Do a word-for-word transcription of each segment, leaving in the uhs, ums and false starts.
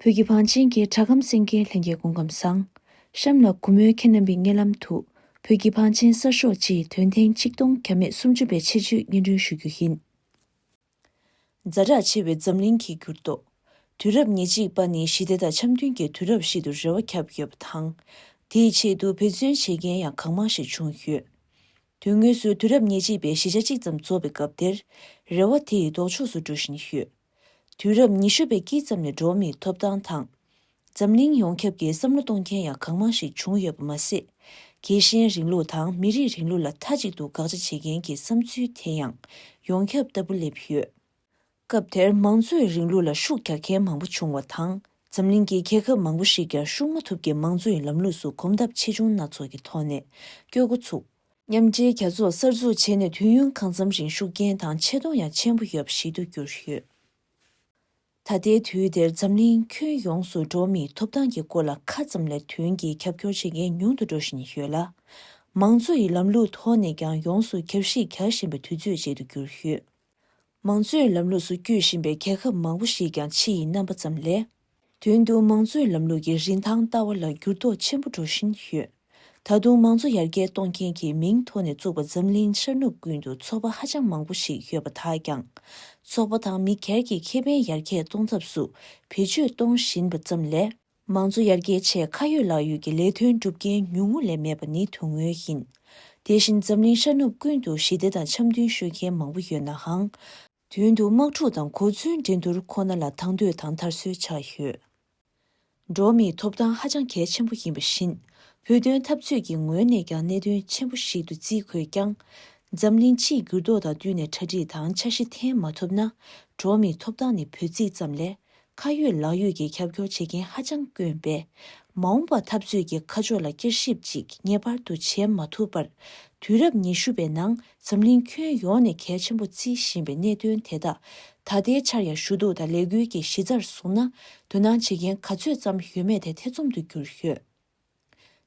བོད་ཀྱི་བང་ཆེན་གྱི་སྒྲ་སྒམ་གསན་མཁན་ལྷན་རྒྱས་སྐུ་ཁམས་བཟང་། གཤམ་ལ་གུས་མོས་ཁྱེད་རྣམ་པའི་སྙན་ལམ་དུ། བོད་ཀྱི་བང་ཆེན་གསར་ཤོག་སྤྱིའི་དོན་ཐེངས་གཅིག་སྟོང་བརྒྱ་མེད་སུམ་ཅུ་པའི་ཆེད་བརྗོད་སྙན་སྒྲོན་ཞུ་རྒྱུ་ཡིན། ཛ་དྲག་ཆེ་བའི་འཛམ་གླིང་གི་འགྱུར་ལྡོག་དུས་རབས་ཉེར་གཅིག་པ་ནི་ཞི་བདེ་དང་འཆམ་མཐུན་གྱི་དུས་རབས་ཤིག་ཏུ་རེ་བ་བརྒྱབ་ཡོད་པ་དང་། དེའི་ཆེད་དུ་འབད་བརྩོན་བྱེད་མཁན་ཡང་གང་མང་ཞིག་བྱུང་ཡོད། དོན་དངོས་སུ་དུས་རབས་ཉེར་གཅིག་པའི་བཞི་ཆ་གཅིག་ཙམ་རྫོགས་པའི་སྐབས་དེར། རེ་བ་དེ་ཡི་ལྡོག་ཕྱོགས་སུ་འགྲོ་བཞིན་ཡོད། དུས་རབས་ཉི་ཤུ་པའི་དཀྱིལ་ཙམ་ནས་འགྲོ་བ་མིའི་ཐོབ་ཐང་དང་། འཛམ་གླིང་ཡོངས་ཁྱབ་ཀྱི་བསམ་བློ་གཏོང་མཁན་ཡང་གང་མང་ཞིག་བྱུང་ཡོད་པ་མ་ཟད། རྒྱལ་ཞེན་རིང་ལུགས་དང་མི་རིགས་རིང་ལུགས་ལ་མཐའ་གཅིག་ཏུ་དགག་བྱ་བྱེད་མཁན་གྱི་བསམ་ཚུལ་དེ་ཡང་ཡོངས་ཁྱབ་ལྟ་བུ་སླེབས་ཡོད། སྐབས་དེར་མང་གཙོའི་རིང་ལུགས་ལ་ཤུགས་རྒྱག་མཁན་མང་པོ་བྱུང་བ་དང་། འཛམ་གླིང་གི་རྒྱལ་ཁབ་མང་པོ་ཞིག་ཀྱང་ཤུགས་མ་ཐུབ་ཀྱིས་མང་གཙོའི་ལམ་ལུགས་སུ་གོམ་སྟབས་ཆེ་ཆུང་སྣ་ཚོགས་ཀྱི་ཐོག་ནས་སྐྱོད་འགོ་ཚུགས། མཉམ་འབྲེལ་རྒྱལ་ཚོགས་གསར་འཛུགས་བྱས་ནས་དུས་ཡུན་གང་འཚམ་རིང་ཤུགས་རྐྱེན་དང་ཆེ་མཐོང་ཡང་ཆེན་པོ་ཡོད་པ་ཞིག་ཏུ་གྱུར་ཡོད། ད་ལྟའི་དུས་དེར་འཛམ་གླིང་ཁྱོན་ཡོངས་སུ་འགྲོ་བ་མིའི་ཐོབ་ཐང་གི་སྐོར་ལ་ཁ་ཙམ་ལས་དོན་གྱིས་རྒྱབ་སྐྱོར་བྱེད་མཁན་ཉུང་དུ་འགྲོ་བཞིན་ཡོད་ལ། མང་གཙོ་ཡི་ལམ་ལུགས་ཐོག་ནས་ཀྱང་ཡོངས་སུ་རྒྱབ་བཤིག་རྒྱག་བཞིན་པའི་དུས་ཚོད་ཅིག་ཏུ་གྱུར་ཡོད། མང་གཙོའི་ལམ་ལུགས་སུ་བསྐྱོད་བཞིན་པའི་རྒྱལ་ཁབ་མང་པོ་ཞིག་ཀྱང་ཕྱི་ཡི་རྣམ་པ་ཙམ་ལས། དོན་དུ་མང་གཙོའི་ལམ་ལུགས་ཀྱི་རིན་ཐང་ལྟ་བ་ལ་འགྱུར་ལྡོག་ཆེན་པོ་འགྲོ་བཞིན་ཡོད། ད་དུང་མང་གཙོ་ཡར་རྒྱས་གཏོང་མཁན་གྱི་མིང་ཐོག་ནས་བཙུགས་པ་འཛམ་གླིང་ཤར་ནུབ་ཀུན་ཏུ་ཚོགས་པ་ཧ་ཅང་མང་པོ་ཞིག་ཡོད་པ་དག་ཀྱང་། ཚོགས་པ་དང་མི་སྒེར་གྱི་ཁེ་ཕན་ཡར་རྒྱས་གཏོང་ཐབས་སུ་བེད་སྤྱོད་གཏོང་བཞིན་པ་ཙམ་ལས། མང་གཙོ་ཡར་རྒྱས་ཆེད་ཁ་ཡོད་ལག་ཡོད་ཀྱི་ལས་དོན་སྒྲུབ་མཁན་ཉུང་ངུ་ལས་མེད་པ་ནི་དོན་དངོས་ཡིན། དེ་བཞིན་འཛམ་གླིང་ཤར་ནུབ་ཀུན་ཏུ་ཞི་བདེ་དང་འཆམ་མཐུན་ཤོད་མཁན་མང་པོ་ཡོད་ནའང་། དོན་དུ་དམག་འཁྲུག་དང་གོ་མཚོན་འགྲན་བསྡུར་ཁོ་ན་ལ་དང་དོད་དང་དར་སྲོལ་ཆགས་ཡོད། འགྲོ་བ་མིའི་ཐོབ་ཐང་ཧ་ཅང་གལ་ཆེན་པོ་ཡིན་པ་བཞིན། བོད་དོན་འཐབ་རྩོད་ཀྱི་ངོས་ནས་ཀྱང་གནད་དོན་ཆེན་པོ་ཞིག་ཏུ་བརྩི་དགོས་ཀྱང་། འཛམ་གླིང་སྤྱིའི་འགྱུར་ལྡོག་དང་བསྟུན་ནས་གྲ་སྒྲིག་དང་འཆར་གཞི་འཐེན་མ་ཐུབ་ན། འགྲོ་བ་མིའི་ཐོབ་ཐང་ནི་འབོད་ཚིག་ཙམ་ལས། ཁ་ཡོད་ལག་ཡོད་ཀྱི་རྒྱབ་སྐྱོར་བྱེད་མཁན་ཧ་ཅང་དཀོན་པས། མ་འོངས་པར་འཐབ་རྩོད་ཀྱི་ཁ་ཕྱོགས་ལ་བསྐྱར་ཞིབ་ཅིག་ངེས་པར་དུ་བྱེད་མ་ཐུབ་པར། དུས་རབས་ཉི་ཤུ་པའི་ནང་འཛམ་གླིང་ཁྱོན་ཡོངས་ནས་གལ་ཆེན་པོ་བརྩི་བཞིན་པའི་གནད་དོན་དེ་དག་ད་ལྟའི་ཆར་ཡང་ཞུ་གཏུག་དང་ལས་འགུལ་གྱི་གཞི་རྩར་བཟུང་ན། དོ་སྣང་བྱེད་མཁན་ག་ཚོད་ཙམ་ཡོད་མེད་དེ་ཐེ་ཚོམ་དུ་གྱུར་ཡོད།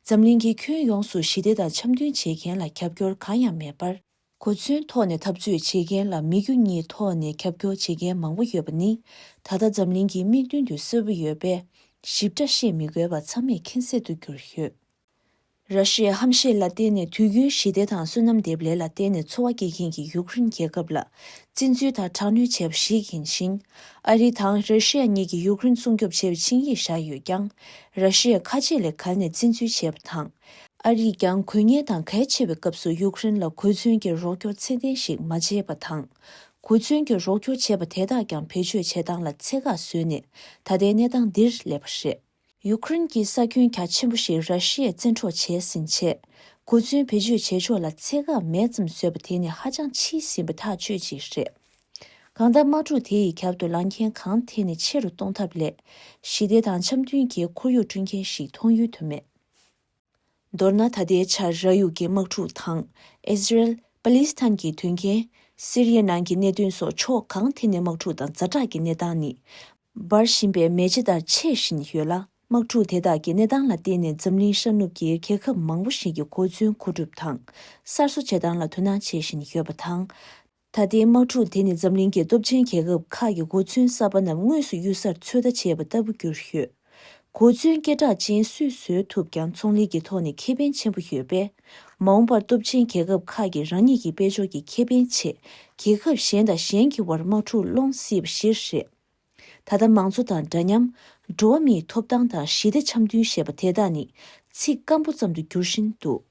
འཛམ་གླིང་གི་ཁྱོན་ཡོངས་སུ་ཞི་བདེ་དང་འཆམ་མཐུན་བྱེད་མཁན་ལ་རྒྱབ་སྐྱོར་གང་ཡང་མེད་པར། གོ་མཚོན་ཐོག་ནས་འཐབ་རྩོད་བྱེད་མཁན་ལ་མི་རྒྱུ་གཉིས་ཐོག་ནས་རྒྱབ་སྐྱོར་བྱེད་མཁན་མང་པོ་ཡོད་པ་ནི། ད་ལྟ་འཛམ་གླིང་གི་དམིགས་འདུན་དུ་གསལ་པོ་ཡོད་པས། ཞིབ་ཕྲ་བཤད་མི་དགོས་པ་ཚང་མས་མཁྱེན་གསལ་དུ་གྱུར་ཡོད། ར་ཤི་ཡའི་ཧམ་བཤད་ལ་བརྟེན་ནས་དུས་རྒྱུན་ཞི་བདེ་དང་བསོད་ནམས་འདེབས་ལས་ལ་བརྟེན་ནས་འཚོ་བ་སྐྱེལ་མཁན་གྱི་ཡུཀ་རེན་རྒྱལ་ཁབ་ལ་བཙན་འཛུལ་དང་དྲག་གནོན་བྱས་པ་ཞིག་ཡིན་ཞིང་། ཨ་རི་དང་ར་ཤི་ཡ་གཉིས་ཀྱིས་ཡུཀ་རེན་སྲུང་སྐྱོབ་བྱས་པའི་ཆིངས་ཡིག་བཞག་ཡོད་ཀྱང་། ར་ཤི་ཡས་ཁ་ཆེ་ལས་བརྒལ་ནས་བཙན་འཛུལ་བྱས་པ་དང་། ཨ་རིས་ཀྱང་དགོས་ངེས་དང་གལ་ཆེ་བའི་སྐབས་སུ་ཡུཀ་རེན་ལ་གོ་མཚོན་གྱི་རོགས་སྐྱོར་ཚད་ལྡན་ཞིག་མ་བྱས་པ་དང་། གོ་མཚོན་གྱི་རོགས་སྐྱོར་བྱས་པ་དེ་དག་ཀྱང་བེད་སྤྱོད་བྱེད་སྟངས་ལ་ཚད་བཀག་བཟོས་ནས་ད་ལྟའི་གནས་སྟངས་འདིར་སླེབས་པ་རེད། ཡུཀ་རེན་གྱི་ས་ཁྱོན་རྒྱ་ཆེན་པོ་ཞིག་ར་ཤི་ཡས་བཙན་འཕྲོག་བྱས་ཟིན་རྗེས། གོ་མཚོན་བེད་སྤྱོད་བྱེད་ཕྱོགས་ལ་ཚད་བཀག་མེད་ཙམ་བཟོས་པ་དེ་ནི་ཧ་ཅང་ཕྱིས་ཟིན་པ་ཐག་ཆོད་ཅིག་རེད། གང་ལྟར་དམག་འཁྲུག་དེ་ཡི་རྒྱབ་ཏུ་ལངས་མཁན་གང་ཐད་ནས་ཆེ་རུ་གཏོང་ཐབས་ལས། ཞི་བདེ་དང་འཆམ་མཐུན་གྱི་ཁོར་ཡུག་བསྐྲུན་མཁན་ཞིག་མཐོང་ཡུལ་དུ་མེད། མདོར་ན་ད་ལྟའི་ཆར་ར་ཡུག་གི་དམག་འཁྲུག་དང་། ཨི་ཟི་རེལ། པ་ལི་སི་ཐན་གྱི་དོན་རྐྱེན། སི་རི་ཡའི་ནང་གི་གནད་དོན་སོགས་ཕྱོགས་གང་ཐད་ནས་དམག་འཁྲུག་དང་ཛ་དྲག་གི་གནས་སྟངས་ནི། འབར་བཞིན་པའི་མེ་ལྕེ་ལྟར་མཆེད་བཞིན་ཡོད་ལ། དམག་འཁྲུག་དེ་དག་གི་གནས་སྟངས་ལ་བརྟེན་ནས་འཛམ་གླིང་ཤར་ནུབ་ཀྱི་རྒྱལ་ཁབ་མང་པོ་ཞིག་གི་གོ་མཚོན་མཁོ་སྒྲུབ་དང་། གསར་བཟོ་བྱེད་སྟངས་ལ་དོ་སྣང་བྱེད་བཞིན་ཡོད་པ་དང་། ད་ལྟའི་དམག་འཁྲུག་དེ་ནི་འཛམ་གླིང་གི་སྟོབས་ཆེན་རྒྱལ་ཁབ་ཁག་གི་གོ་མཚོན་གསར་པ་རྣམས་དངོས་སུ་གཡུལ་སར་ཚོད་ལྟ་བྱས་པ་ལྟ་བུ་གྱུར་ཡོད། གོ་མཚོན་སྐད་གྲགས་ཅན་སུས་བཟོས་ཐུབ་ཀྱང་ཚོང་ལས་ཀྱི་ཐོག་ནས་ཁེ་ཕན་ཆེན་པོ་ཡོད་པས། མ་འོངས་པར་སྟོབས་ཆེན་རྒྱལ་ཁབ་ཁག་གིས་རང་ཉིད་ཀྱི་དཔལ་འབྱོར་གྱི་ཁེ་ཕན་ཆེད་རྒྱལ་ཁབ་གཞན་དང་གཞན་གྱི་བར་དམག་འཁྲུག་སློང་སྲིད་པ་ཞིག་རེད། ད་ལྟ་མང་གཙོ་དང་འདྲ་མཉམ། འགྲོ་བ་མིའི་ཐོབ་ཐང་དང་ཞི་བདེ་འཆམ་མཐུན་ཞེས་པ་དེ་དག་ནི་ཚིག་སྐམ་པོ་ཙམ་དུ་འགྱུར་བཞིན་འདུག